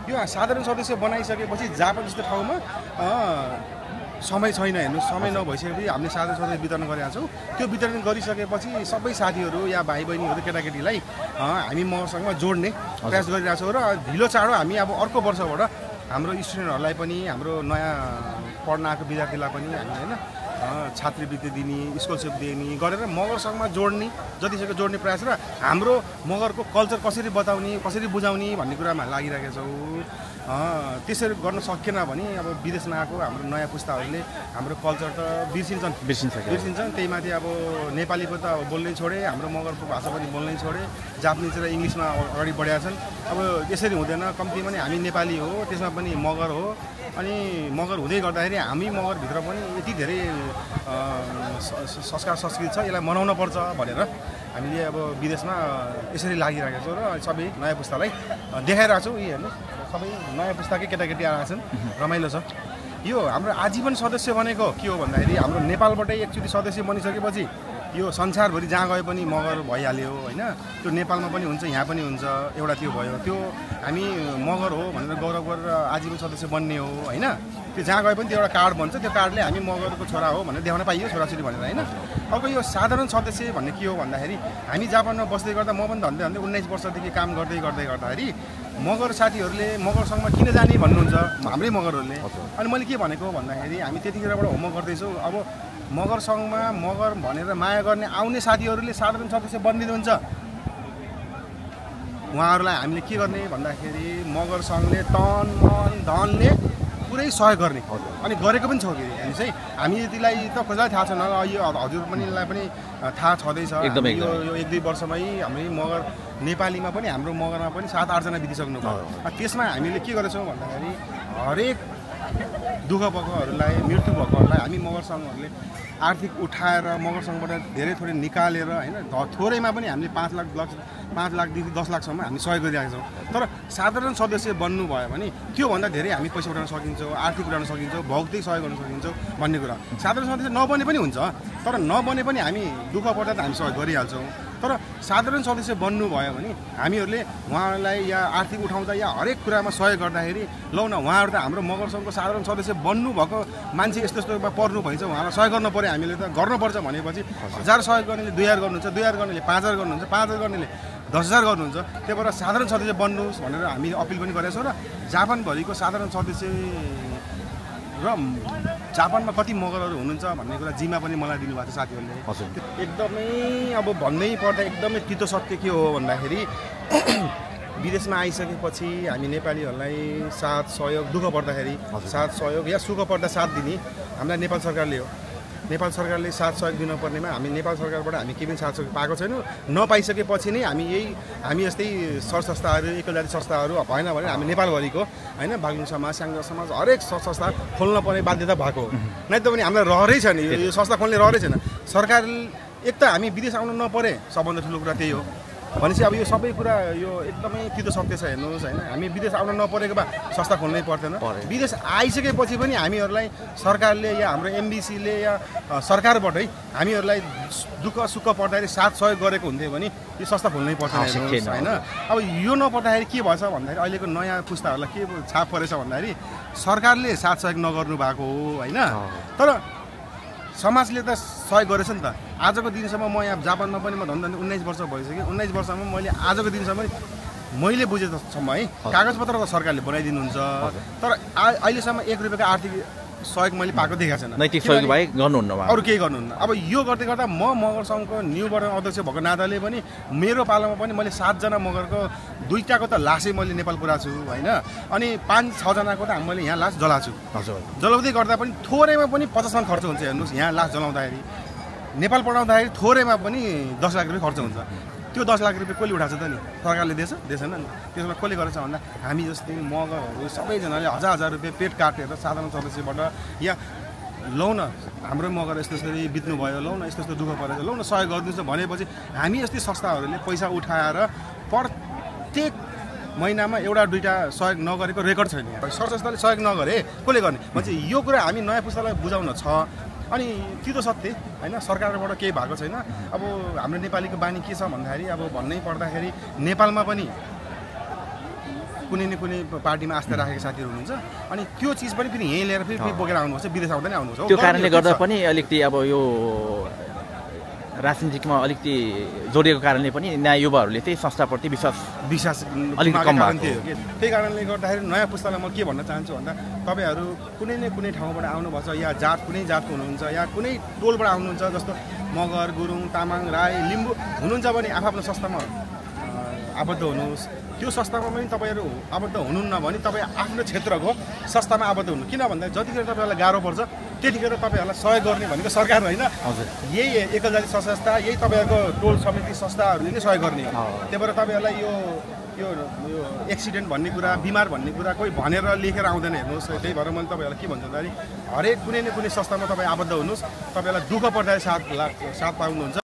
यो साधारण सदस्य बनाइसकेपछि जापान जस्तो ठाउँमा समय छैन हेर्नु समय नभइसकेपछि हामीले साधारण सदस्य वितरण गरेका छौँ त्यो वितरण गरिसकेपछि सबै साथीहरू या भाइ बहिनीहरू केटाकेटीलाई हामी मसँगमा जोड्ने प्रयास गरिरहेको छौँ र ढिलो चाँडो हामी अब अर्को वर्षबाट हाम्रो स्टुडेन्टहरूलाई पनि हाम्रो नयाँ पढ्न आएको विद्यार्थीलाई पनि हामी होइन छात्रवृत्ति दिने स्कलरसिप दिने गरेर मगरसँगमा जोड्ने जतिसक्दो जोड्ने प्रयास र हाम्रो मगरको कल्चर कसरी बताउने कसरी बुझाउने भन्ने कुरामा लागिरहेका छौँ त्यसरी गर्न सकेन भने अब विदेशमा आएको हाम्रो नयाँ पुस्ताहरूले हाम्रो कल्चर त बिर्सिन्छन् त्यही माथि अब नेपाली पो त बोल्नै छोडे हाम्रो मगरको भाषा पनि बोल्नै छोडे जापानिज र इङ्ग्लिसमा अगाडि बढेका छन् अब यसरी हुँदैन कम्ती पनि हामी नेपाली हो त्यसमा पनि मगर हो अनि मगर हुँदै गर्दाखेरि हामी मगरभित्र पनि यति धेरै संस्कार संस्कृति छ यसलाई मनाउन पर्छ भनेर हामीले अब विदेशमा यसरी लागिरहेका छौँ र सबै नयाँ पुस्तालाई देखाइरहेको छौँ यी हेर्नुहोस् सबै नयाँ पुस्ताकै केटाकेटी आएका छन् रमाइलो छ यो हाम्रो आजीवन सदस्य भनेको के हो भन्दाखेरि हाम्रो नेपालबाटै एकचोटि सदस्य बनिसकेपछि यो संसारभरि जहाँ गए पनि मगर भइहाल्यो होइन त्यो नेपालमा पनि हुन्छ यहाँ पनि हुन्छ एउटा त्यो भयो त्यो हामी मगर हो भनेर गौरव गरेर आजीवन सदस्य बन्ने हो होइन त्यो जहाँ गए पनि त्यो एउटा कार्ड बन्छ त्यो कार्डले हामी मगरको छोरा हो भनेर देखाउन पाइयो छोराछोरी भनेर होइन अब यो साधारण सदस्य भन्ने के हो भन्दाखेरि हामी जापानमा बस्दै गर्दा म पनि धन्दै 19 वर्षदेखि काम गर्दै गर्दाखेरि मगर साथीहरूले मगरसँगमा किन जाने भन्नुहुन्छ हाम्रै मगरहरूले अनि मैले के भनेको भन्दाखेरि हामी त्यतिखेरबाट होमवर्क गर्दैछौँ अब मगर सङ्घमा मगर भनेर माया गर्ने आउने साथीहरूले साधारण सदस्य बनिदिनुहुन्छ उहाँहरूलाई हामीले के गर्ने भन्दाखेरि मगर सङ्घले तन मन धनले पुरै सहयोग गर्ने अनि गरेको पनि छौँ फेरि हेर्नुहोस् है हामी यतिलाई त कसैलाई थाहा छैन यो हजुर पनिलाई पनि थाहा छँदैछ यो 1-2 वर्षमै हामी मगर नेपालीमा पनि हाम्रो मगरमा पनि 7-8 जना बितिसक्नु भयो त्यसमा हामीले के गरेछौँ भन्दाखेरि हरेक दुःख भएकोहरूलाई मृत्यु भएकोहरूलाई हामी मगर सङ्घहरूले आर्थिक उठाएर मगर सङ्घबाट धेरै थोरै निकालेर होइन थोरैमा पनि हामीले 5 लाखदेखि 10 लाखसम्म हामी सहयोग गरिरहेका छौँ तर साधारण सदस्य बन्नुभयो भने त्योभन्दा धेरै हामी पैसा उठाउन सकिन्छौँ आर्थिक उठाउन सकिन्छौँ भौतिक सहयोग गर्न सकिन्छौँ भन्ने कुरा साधारण सदस्य नबने पनि हुन्छ तर नबने पनि हामी दुःख पर्दा त हामी सहयोग गरिहाल्छौँ तर साधारण सदस्य बन्नुभयो भने हामीहरूले उहाँहरूलाई या आर्थिक उठाउँदा या हरेक कुरामा सहयोग गर्दाखेरि लौ न उहाँहरू त हाम्रो मगर सङ्घको साधारण सदस्य बन्नुभएको मान्छे यस्तो यस्तोमा पर्नु भएछ उहाँलाई सहयोग गर्नु पऱ्यो हामीले त गर्नुपर्छ भनेपछि 1000 सहयोग गर्नेले 2000 गर्नुहुन्छ 2000 गर्नेले 5000 गर्नुहुन्छ 5000 गर्नेले 10000 गर्नुहुन्छ त्यही भएर साधारण सदस्य बन्नुहोस् भनेर हामी अपिल पनि गरेका छौँ र जापानभरिको साधारण सदस्य र जापानमा कति मगरहरू हुनुहुन्छ भन्ने कुरा जिम्मा पनि मलाई दिनुभएको छ साथीहरूले एकदमै अब भन्नै पर्दा एकदमै तितो सत्य के हो भन्दाखेरि विदेशमा आइसकेपछि हामी नेपालीहरूलाई साथ सहयोग दुःख पर्दाखेरि साथ सहयोग या सुख पर्दा साथ दिने हामीलाई नेपाल सरकारले हो नेपाल सरकारले साथ सहयोग दिनुपर्नेमा हामी नेपाल सरकारबाट हामी केही पनि साथ सहयोग पाएको छैनौँ नपाइसकेपछि नै हामी यस्तै सर संस्थाहरू एकलजाति संस्थाहरू भएन भने हामी नेपालभरिको होइन बागलुङ समाज स्याङ्जा समाज हरेक संस्था खोल्न पर्ने बाध्यता भएको हो नै त पनि हामीलाई रहरै छैन यो संस्था खोल्ने रहरै छैन सरकार एक त हामी विदेश आउनु नपरे सबभन्दा ठुलो कुरा त्यही हो भनेपछि अब यो सबै कुरा यो एकदमै तितो सत्य छ हेर्नुहोस् होइन हामी विदेश आउन नपरेको भए संस्था खोल्नै पर्दैन विदेश आइसकेपछि पनि हामीहरूलाई सरकारले या हाम्रो एमबिसीले या सरकारबाटै हामीहरूलाई दुःख सुख पर्दाखेरि साथ सहयोग गरेको हुन्थ्यो भने यो संस्था खोल्नै पर्दैन होइन अब यो नपर्दाखेरि के भएछ भन्दाखेरि अहिलेको नयाँ पुस्ताहरूलाई के छाप परेछ भन्दाखेरि सरकारले साथ सहयोग नगर्नु भएको हो होइन तर समाजले त सहयोग गरेछ नि त आजको दिनसम्म म यहाँ जापानमा पनि म धन्दा 19 वर्ष भइसक्यो 19 वर्षमा मैले आजको दिनसम्म मैले बुझेसम्म है कागजपत्र त सरकारले बनाइदिनुहुन्छ तर अहिलेसम्म 1 रुपियाँको आर्थिक सहयोग मैले पाएको देखाएको छैन नैतिक सहयोग बाहेक गर्नुहुन्न अरू केही गर्नुहुन्न अब यो गर्दै गर्दा म मगर सङ्घको न्युबाट अध्यक्ष भएको नाताले पनि मेरो पालामा पनि मैले 7 जना मगरको 2टाको त लासै मैले नेपाल पुऱ्याएको छु होइन अनि 5-6 जनाको त मैले यहाँ लास जलाएको छु जलाउँदै गर्दा पनि थोरैमा पनि 50 लाख खर्च हुन्छ हेर्नुहोस् यहाँ लास जलाउँदाखेरि नेपाल पठाउँदाखेरि थोरैमा पनि 10 लाख रुपियाँ खर्च हुन्छ त्यो 10 लाख रुपियाँ कसले उठाएको छ त नि सरकारले दिएछन् नि त्यसमा कसले गरेछ भन्दा हामी जस्तै मगरहरू सबैजनाले हजार रुपियाँ पेट काटेर साधारण सदस्यबाट या लौ न हाम्रो मगर यस्तो यसरी बित्नु भयो लौ न यस्तो यस्तो दुःख परेछ लौ न सहयोग गरिदिनुहोस् भनेपछि हामी जस्तै संस्थाहरूले पैसा उठाएर प्रत्येक महिनामा 1-2टा सहयोग नगरेको रेकर्ड छैन सर संस्थाले सहयोग नगरे कसले गर्ने भनेपछि यो कुरा हामी नयाँ पुस्तालाई बुझाउन छ अनि तितो सत्य होइन सरकारबाट केही भएको छैन अब हाम्रो नेपालीको बानी के छ भन्दाखेरि अब भन्नै पर्दाखेरि नेपालमा पनि कुनै न कुनै पार्टीमा आस्था राखेको साथीहरू हुनुहुन्छ अनि त्यो चिज पनि फेरि यहीँ ल्याएर फेरि बोकेर आउनुपर्छ विदेश आउँदा नि आउनुपर्छ त्यो कारणले गर्दा पनि अलिकति अब यो राजनीतिकमा अलिकति जोडिएको कारणले पनि नयाँ युवाहरूले चाहिँ संस्थाप्रति विश्वास अलिकति कम भएको थियो त्यही कारणले गर्दाखेरि नयाँ पुस्तालाई म के भन्न चाहन्छु भन्दा तपाईँहरू कुनै न कुनै ठाउँबाट आउनुपर्छ या जात कुनै जातको हुनुहुन्छ या कुनै टोलबाट आउनुहुन्छ जस्तो मगर गुरुङ तामाङ राई लिम्बू हुनुहुन्छ भने आफ्नो संस्थामा आबद्ध हुनुहोस् त्यो संस्थामा पनि तपाईँहरू आबद्ध हुनुहुन्न भने तपाईँ आफ्नो क्षेत्रको संस्थामा आबद्ध हुनु किन भन्दा जतिखेर तपाईँहरूलाई गाह्रो पर्छ त्यतिखेर तपाईँहरूलाई सहयोग गर्ने भनेको सरकार होइन यही एकल जाति संस्था यही तपाईँहरूको टोल समिति संस्थाहरूले नै सहयोग गर्ने हो त्यही भएर तपाईँहरूलाई यो एक्सिडेन्ट भन्ने कुरा बिमार भन्ने कुरा कोही भनेर लेखेर आउँदैन हेर्नुहोस् त्यही भएर मैले तपाईँहरूलाई के भन्छु भन्दाखेरि हरेक कुनै न कुनै संस्थामा तपाईँ आबद्ध हुनुहोस् तपाईँहरूलाई दुःख पर्दा साथ पाउनुहुन्छ